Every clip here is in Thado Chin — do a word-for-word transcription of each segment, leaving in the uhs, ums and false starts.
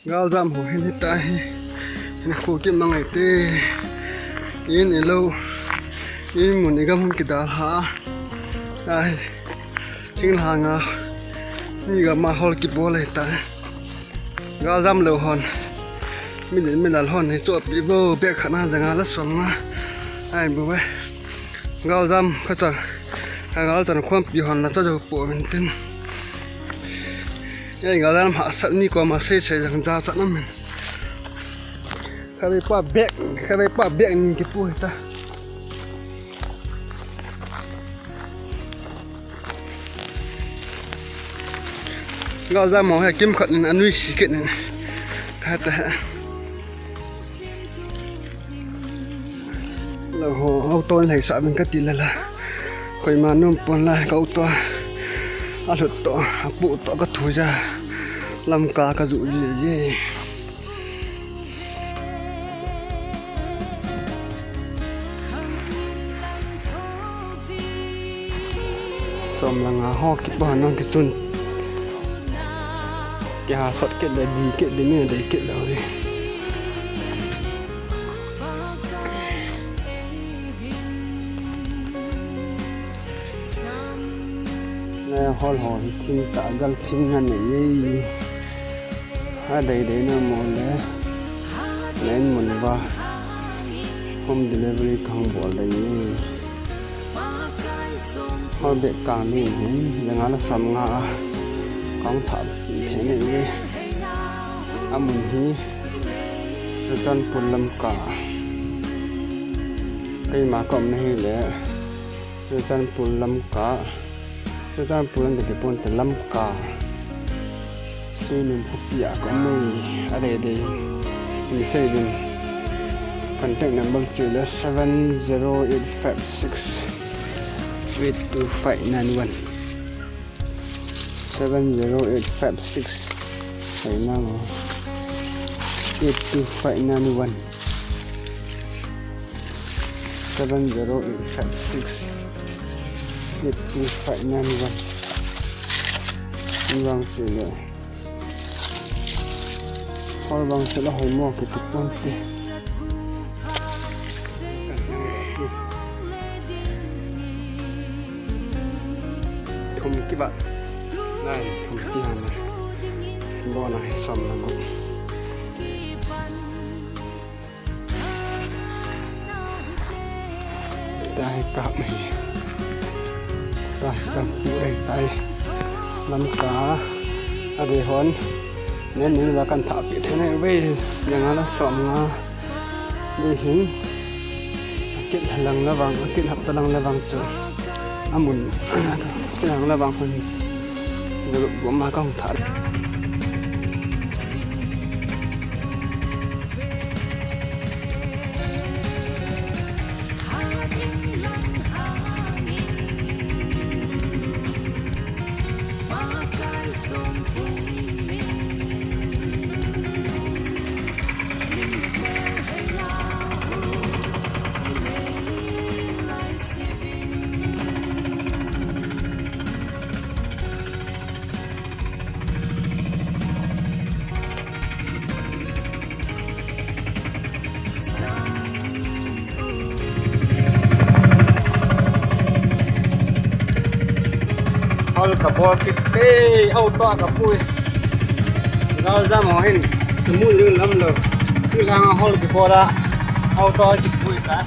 Galjam ho hin hita hi. Hin khu kimangai te. In ilou. In mun igam hung kidalha. Ai. Thinglhanga. Ni gam a hol kibol hita. Galjam lou hon. Milin milal hon hi chohpeh vo, bag khat na ja nga le som nga. Ai bu ve. Galjam kha cha. Ka galjam khompi hon la cha jo po min tin. Ei galjam hahsat ni koma seisei jang jachat na min. Khatvei pa bag, khatvei pa bag ni kipu hita. Galjam ho hi kimkhat in anui si kit in. Khat he. Lou ho, auto in lheisah uvin kati le la. Koima nom pon la ka auto. Alhut toh, apu toh ka thu ja. Lamka ka ju le ye. Som le nga ho kipa nang kichun. Kihahsat kit le di kit le ni dei kit le ri. Nai hol ho hi thim ta gal thim ngan nei ye. Adei dei na mo le. Nen mun va. Home delivery kahung bol dei ye. Hol beh kang ding hin, ja nga le som nga a. Kahung thah thei nei ye. Amun hi. Churachandpur Lamka. Keima ka umna hi le. Churachandpur Lamka. Churachandpur Lamka ti pon te Lamka. Tuinum khopi a ka um e, adei dei. Hin sei ding. Contact number chu le seven zero eight five six eight two five nine one. Seven zero eight five six. Five nine one. Eight two five nine one. Seven zero eight five six. Eight two five nine one. Ni vang chu le. Hol vang chu la hol mo kiti pon te. Thum kiba. Nai, thum ti han. Bo na hi som na bo. Tai kap mai. Tai kap pu ai tai. Lamka. Adei hon. Nen nen la kan thah pi thei nei ve. Ja nga le som nga. Dei hin. Akit lang le vang, akit hap ta lang le vang chu. Amun. Akit lang le vang hun. Group group ma kahung thah. Hol ka bol kit e, auto ka pui. Galjam ho hin, sumui lam lou. Tulang hol kibol a, auto kipui ta.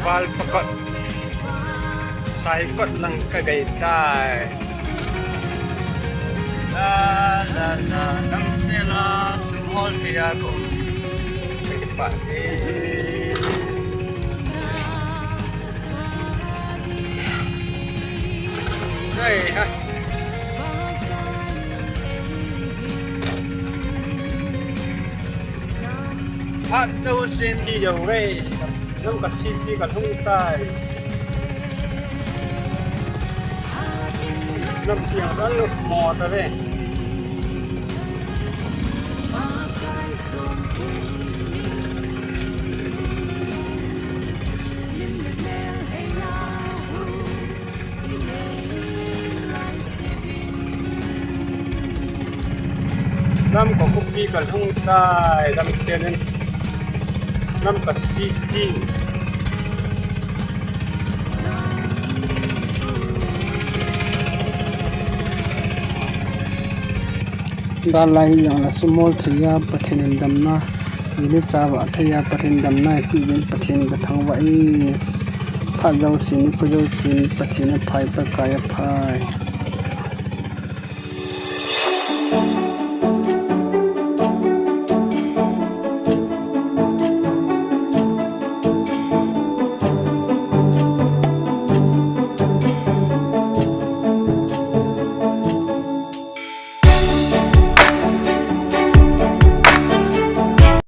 Alpakot. Saikot lang kagai tai. La, la, la, damsel a sumol thei a kaum. Kakipa e. Ai, ha. Phat jousen di jou ve. Lam ka city kalhung tai. Lam tiang ral mo ta ve. Lam ka khopi kalhung tai, damsel in. Lam ka city. Dalai jong la sumol thei a, Pathen in damna. Ili chava thei a, Pathen damna, ipi jin Pathen ka thangvah e. Phat jousen, nikho jousen, Pathen aphai, Pakai aphai.